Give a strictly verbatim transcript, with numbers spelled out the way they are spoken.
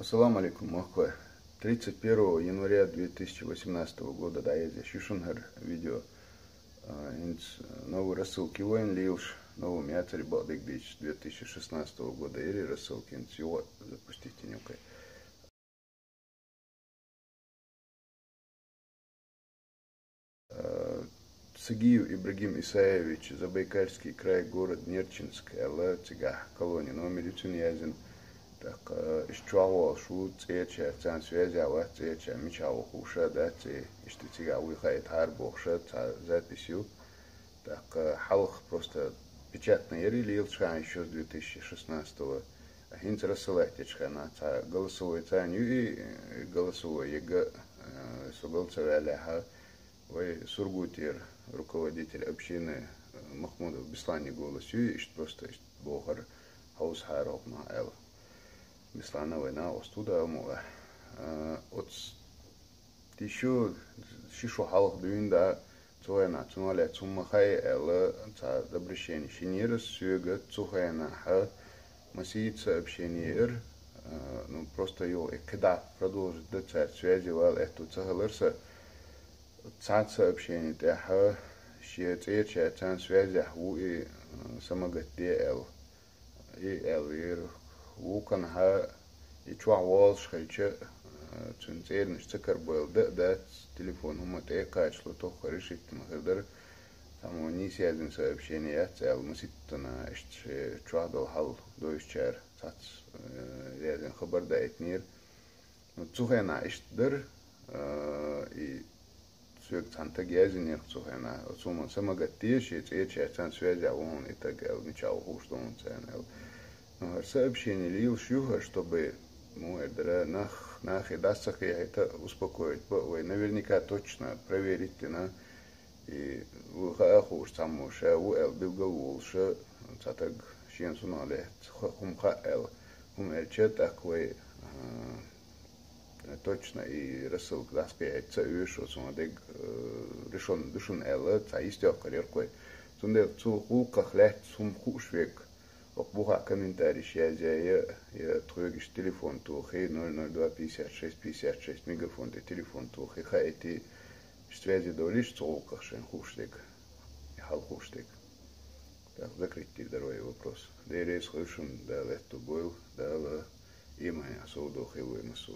Ассаламу алейкум, махкой. Тридцать первого января две тысячи восемнадцатого года, да, я здесь Шушунгар видео. А, инц, э, новый рассылки войн лилш, новым яцари бадык дич две тысячи шестнадцатого года, ири рассылки инц его запустить нюкай. Э, Сагиев Ибрагим Исаевич, Забайкальский край, город Нерчинск, Элла, цигахь колония номер ицун язин. Так, э, иш чугъа волуш ву, цӀеча, цан связь а вац, цӀеча, мича ву хуша, да, ци, ишти цигахь вуй хайт хьар бохуша, ца запись ю. Так, э, хьалха просто печатный яри лелачхьан ещё с две тысячи шестнадцатого. А хинца рассылать течхьана, ца голосовой цан ю и, э, голосовой ега, э, со гал ца ваьллехьа, вай Сургутера руководитель общины, э, Махмудов Бесланни голос ю, ишт просто ишт бохар хьаус хьарохма аьл. Беслана вайна остуда амула. Э, оц тишу, ши шу хьалха дуьйна да, цу хенахь, цунах лаьцна хӀумма хай аьлла, ца обращение шинера соьга, цу хенахьа масийца общение эр, э, ну, просто йо, и кхидӀа продолжить да цара связи вала аьтту ца хилар са. Цхьацца общение тӀехьа, шен цӀеча цан связехь ву и, э, самагатде аьлла. И аьллера, вуканхьа, и чохь волуш хилча, э, цуьнан цӀернаш ца карабойла да а дац, телефон хӀума тӀе а кхачало тоххара решиттина хир дара. Цхьаммо нийса яздина сообщение яц аьлла, маситтана иштта шен чохь долу хьал доьшучара цхьацца, э, яздина хабар даийтинера. Ну, цу хенахь иштта дара, э, и соьга цхьана таг яздинера цу хенахь. Оцу хӀуманна самагатде, шен цӀеча цан связя ву хьуна и таг аьлла, мича ву хууш ду хьуна царна аьлла. Ну, хӀара сообщение лелаш ю хӀара, чтобы, ну, эр дара, нах, нахе дас ца кхехьита, успокоить ба, вай наверняка точно проверить дина. И ву хаа хууш цхьаммо ша ву аьлла билгал волуша, цхьа таг шена сунах лаьцна ха-, хӀума хаьа аьлла. ХӀума аьлча, тӀаккха вай, а, точно и рассылка дӀасакхехьийта ца оьшу, оцунах дерг, э, решен ду шуна аьлла, цхьа йистехкар яра кхой. Цундела цу гӀуллакхах лаьцна хӀума хууш верг, оха бухахь комментарийш язъяй, я, я тхоьгаш телефон тухий, ноль ноль два пятьдесят шесть пятьдесят шесть, мегафон тӀе телефон тухий, хаийта, связи долийша цу гӀуллакхах шайн хууш дерг, и хьал хууш дерг. ТӀаккха закрыть дийр дара вай вопрос. Дера реза хуьлда шуна, Дала аьтту бойла, Дала иман а совдохийла вай массо.